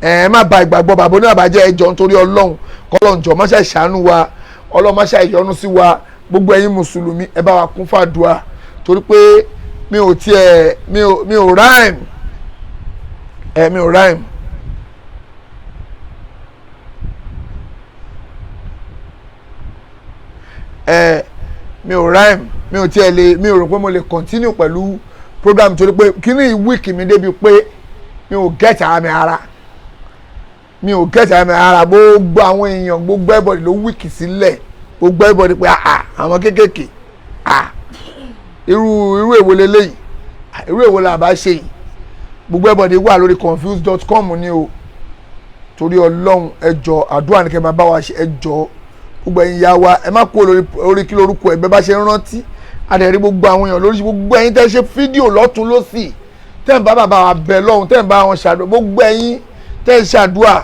ẹ má bà ìgbàgbọ́ bàbá oníbàbá jẹ́. Ẹ jọ̀ọ́, nítorí Ọlọ́run, kọ́lọ́run jọ̀ọ́ má ṣe ṣàánú wa, Ọlọ́run má ṣe ìyọ́nú sí wa. Gbogbo ẹ̀yin mùsùlùmí, ẹ bá wa kún fàdúà, torí pé mi ò tiẹ̀ mi ò rhyme ẹ, mi ò rhyme. Ẹ mi ò rhyme, mi ò tiẹ̀ lè, mi ò rò pé mo lè continue pẹ̀lú program, torí pé kíní week mi débi pé mi ò get ara mi ara, mi ò get ara mi ara. Gbogbo àwọn èèyàn, gbogbo everybody ló weak sílẹ̀, gbogbo everybody pé ah, àwọn kéékèèké, ah, irú èwo leléyìí? Irú èwo la bá ṣe yìí? Gbogbo everybody wà lórí confused.com ni o. Torí Ọlọ́run, ẹ jọ̀ọ́, àdúrà ní kẹ́ máa bá wa ṣe. Ẹ jọ̀ọ́, gbogbo ẹ̀yin ya wa, ẹ má kó lórí kí lórúkọ ẹ̀ bẹ́ẹ̀ bá ṣe ń rántí adẹ̀rí. Gbogbo àwọn èèyàn lórí, gbogbo ẹ̀yin tẹ́ ṣe fídíò lọ́tún lọ́sì, tẹ́ ń bá bàbá wa bẹ̀ lọ́hùn, tẹ́ ń bá wọn ṣàdúrà, gbogbo ẹ̀yin tẹ́ ń ṣàdúrà,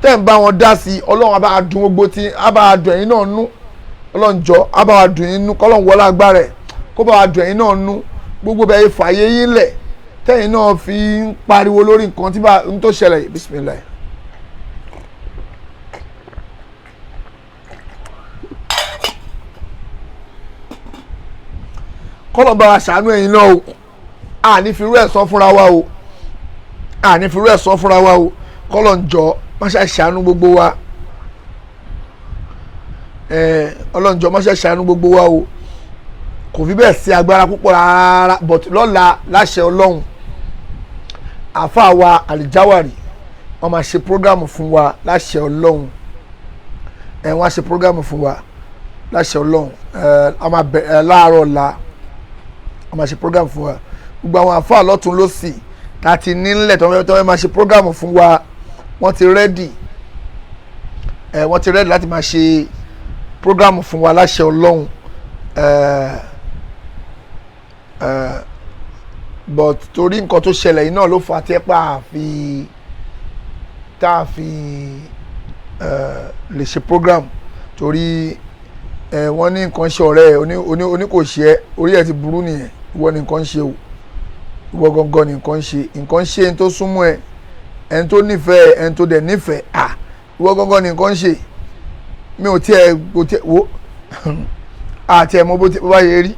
tẹ́ ń bá wọn dá sí, Ọlọ́run á bá dùn gbogbo tí á bá dùn ẹ̀yin náà nú. Ọlọ́run jọ á bá wa dùn yín nú, kọ́lọ́run wọlé agbára ẹ̀ kó bá wa dùn ẹ̀yin náà nú. Gbogbo bẹ́ẹ̀ fàyè yín lẹ̀, tẹ́yìn náà fi ń pariwo lórí nǹkan tí bá ń tó ṣẹlẹ̀ yìí. Bismillah. Kọ́lọ̀ bá wa ṣàánú ẹ̀yin náà o. Àní fi irú ẹ̀ sọ fúnra wa o, àní fi irú ẹ̀ sọ fúnra wa o. Kọ́lọ̀ ń jọ má ṣe ṣàánú gbogbo wa. Ọlọ́run jọ má ṣe ṣàánú gbogbo wa o. Kò fi bẹ́ẹ̀ sí agbára púpọ̀ rárá, but lọ́la, láṣẹ Ọlọ́run, àáfàá wa Àlìjáwàrì, wọ́n máa ṣe program fún wa láṣẹ Ọlọ́run. Wọ́n á ṣe program fún wa láṣẹ Ọlọ́run. A máa bẹ̀rẹ̀ láàárọ̀ ọ̀la, wọ́n máa ṣe program fún wa. Gbogbo àwọn àáfàá lọ́tún lọ́sì láti nílẹ̀ tó fẹ́ máa ṣe program fún wa, wọ́n ti ready. Wọ́n ti ready láti máa ṣe program fún wa láṣẹ Ọlọ́run. Ẹ ẹ but torí nǹkan tó ṣẹlẹ̀ yìí náà ló fà á tí ẹ pa àfi tá a fi lè ṣe program, torí wọ́n ní nǹkan ṣe ọ̀rẹ́ ẹ oní oní oní kò ṣe ẹ, orí ẹ ti burú nìyẹn. Ìwọ ní nǹkan ṣe o, ìwọ gangan ní nǹkan ṣe, nǹkan ṣe ẹni tó súnmọ́ ẹ, ẹni tó nífẹ̀ẹ́, ẹni tó dẹ̀ nífẹ̀ẹ́. À, ìwọ gangan ní nǹkan ṣe. Mi ò tiẹ̀ kò tiẹ̀ wo àti ẹ̀ mọ bó bá yẹ rí.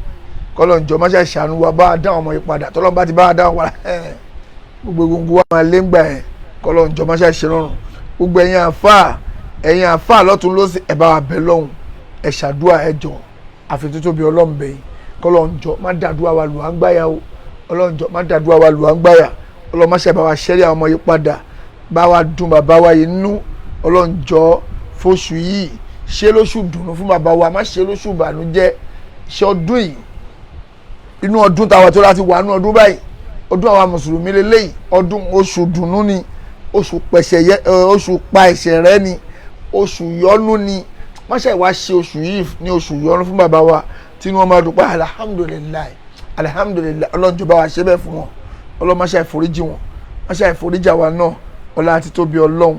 Kọ́lọ̀ ń jọ má ṣe ṣàánú wa, bá a dá àwọn ọmọ yìí padà. Tọ́lọ́ bá ti bá a dá wọn padà, gbogbo egungun wa máa lé ńgbà yẹn. Kọ́lọ̀ ń jọ má ṣe ṣe rọrùn. Gbogbo ẹ̀yin àfáà, Ẹ̀yin àfáà lọ́tún lọ́sì, ẹ bá wa bẹ̀ lọ́hùn, ẹ ṣàdúrà, ẹ jọ àfi tó tóbi Ọlọ́run bẹ̀yìn kọ́lọ́run jọ má dàdúrà wa lù á ń gbáyà o. Ọlọ́run jọ má dàdúrà wa lù á ń gbáyà. Ọlọ́run má ṣe bá wa ṣẹ́rí àwọn ọmọ yìí padà, bá wa dùn bàbá wa yìí nú. Ọlọ́run jọ fóṣù yìí ṣe lóṣù dùnú fún bàbá wa, má ṣe lóṣù ìbànújẹ́. Ṣe ọdún yìí, inú ọdún táwa tó láti wà nú ọdún báyìí, ọdún àwa mùsùlùmí lélẹ́yìí, ọdún oṣù dùnú ni, oṣù pẹ̀ṣẹ̀ yẹ, oṣù pa ẹ̀ṣẹ̀ rẹ́ ni, oṣù yọ́nú ni. Má ṣe wá ṣe oṣù yìí ní oṣù yọ́nú fún bàbá wa, tí wọ́n máa dùn pé alhamdulilayi, alhamdulilayi. Ọlọ́run jọ̀ọ́ bá wa ṣe bẹ́ẹ̀ fún wọn. Ọlọ́run má ṣe àìforíjì wọn, má ṣe àìforíjì àwa náà. Ọlá àti tóbi Ọlọ́run,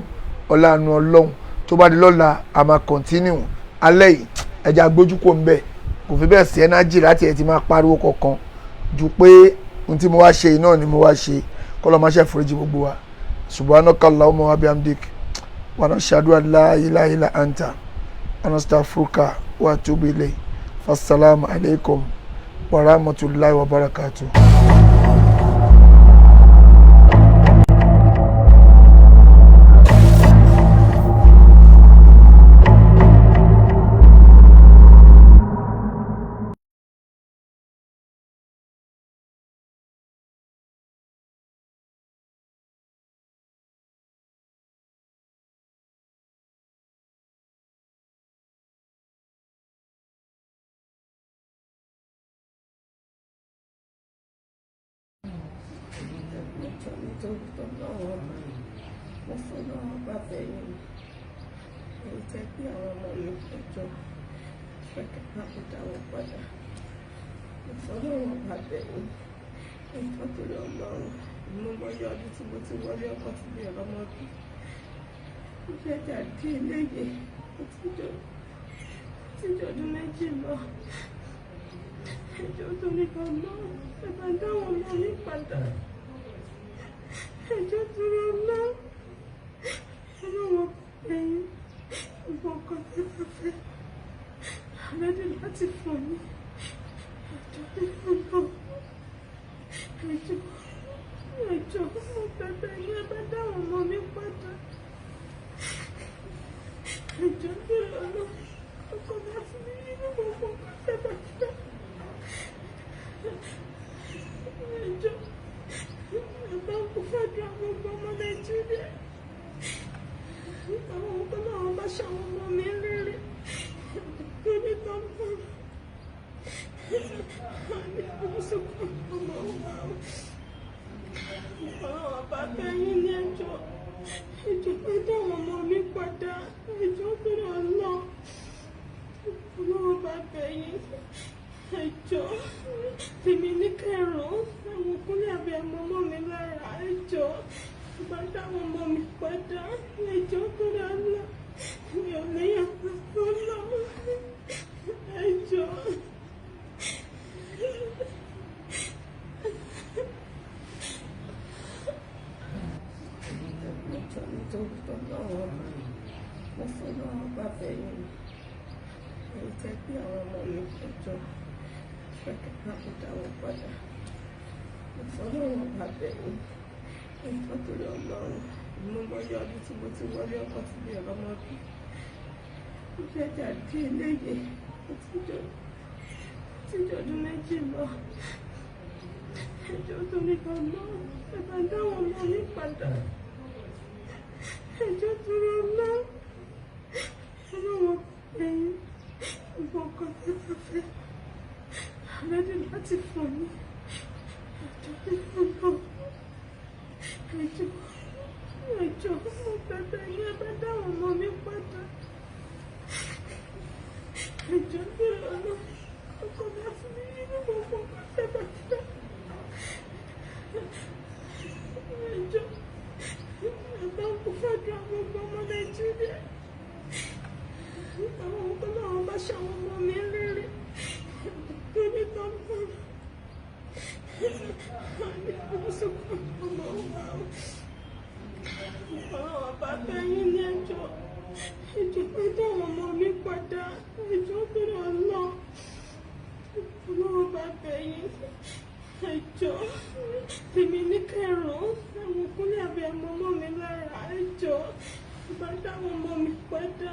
ọlá àánú Ọlọ́run. Tó bá di lọ́la, a máa continue. Alẹ́ yìí, ẹja gbójú kò ń bẹ̀, kò fi bẹ́ẹ̀ sí ẹ́nájì láti ẹ̀ ti máa pariwo kankan ju pé ohun tí mo wá ṣe náà ni mo wá ṣe. Kọ́lọ́ má ṣe àìforíjì gbogbo wa. Subhanaka Allahumma wa bihamdik wa nashhadu an la ilaha illa anta wa nastaghfiruka wa atubu ilayk. Fassalamu alaikum wa rahmatullahi wa barakatuh. Nítorí tọ́lọ́wọ́ ọba, mo fọlọ́wọ́ bá bẹ̀yìn èyí tẹ́ pé àwọn ọmọ mi, ẹjọ́ fẹ́kẹ́ bá mi dáwọ́ padà. Mo fọlọ́wọ́ bá bẹ̀yìn, ẹjọ́ torí Ọlọ́run. Mo mọyọ ọdún tí mo ti wọlé ọkọ tí mi ò rọmọ bí. Mo fẹ́ dàbí eléyìí, ó ti jọ ọdún 2 lọ. Ẹjọ́ torí Ọlọ́run, ẹ bá dáwọ́ ọmọ mi padà. Ẹjọ́ torí Ọlọ́run, ọlọ́wọ́ ẹ̀yìn ìbọn kan tí mo fẹ́ àrẹ́dì láti fún mi. Ẹjọ́ torí Ọlọ́run, ẹjọ́, ẹjọ́, mo bẹ̀bẹ̀ ní ẹ bá dáwọn ọmọ mi padà. Ẹjọ́ torí Ọlọ́run, ọkọ mi àti mi nínú gbogbo nǹkan tẹ́ bá fẹ́. Ẹjọ́, ẹ̀bá kò fàdúrà gbogbo ọmọ Nàìjíríà. Àwọn ọkọ náà bá ṣàwọn ọmọ mi rere lórí tọ́pọ̀. Àmì ìfowósókò ọmọ wa. Àwọn bàbá yín ní ẹjọ́. Ẹjọ́ pé dáwọn ọmọ mi padà. Ẹjọ́ torí Ọlọ́run. Ọlọ́run bàbá yín. Ẹjọ́ tèmi ní kẹrùn-ún. Àwọn kúnlẹ̀ abẹ́ ọmọ mi lára. Ẹjọ́ bá dáwọn ọmọ mi padà. Ẹjọ́ torí Ọlọ́run. Mi ò léyàn Ọlọ́run. Ẹjọ́. Ẹjọ́ nítorí tọ́lọ́run ọba, mo fọlọ́run bá bẹ̀yìn èyí tẹ́ pé àwọn ọmọ mi, ẹjọ́ fẹ́kẹ́ bá mi dáwọ́ padà. Mo fọlọ́run bá bẹ̀yìn, ẹjọ́ torí Ọlọ́run. Mo mọyọ ọdún tí mo ti wọlé ọkọ tí mi ò rọmọ bí. Mo fẹ́ dàbí eléyìí, ó ti jọ ọdún 2 lọ. Ẹjọ́ torí Ọlọ́run, ẹ bá dáwọn ọmọ mi padà. Ẹjọ́ torí Ọlọ́run, ọlọ́wọ́ ẹ̀yìn ìbọn kan tí mo fẹ́ àrẹ́dì láti fún mi. Ẹjọ́ torí Ọlọ́run, ẹjọ́, ẹjọ́, mo bẹ̀bẹ̀ ní ẹ bá dáwọn ọmọ mi padà. Ẹjọ́ torí Ọlọ́run, ọkọ mi àti mi nínú gbogbo nǹkan tẹ́ bá fẹ́. Ẹjọ́, ẹ̀bá kò fàdúrà gbogbo ọmọ Nàìjíríà. Àwọn ọkọ náà bá ṣàwọn ọmọ mi rere lórí tọ́pọ̀. Àmì ìfowósókò ọmọ wa. Àwọn bàbá yín ní ẹjọ́. Ẹjọ́ pé dáwọn ọmọ mi padà. Ẹjọ́ torí Ọlọ́run. Ọlọ́run bàbá yín. Ẹjọ́ tèmi ní kẹrùn-ún. Àwọn kúnlẹ̀ abẹ́ ọmọ mi lára. Ẹjọ́ bá dáwọn ọmọ mi padà.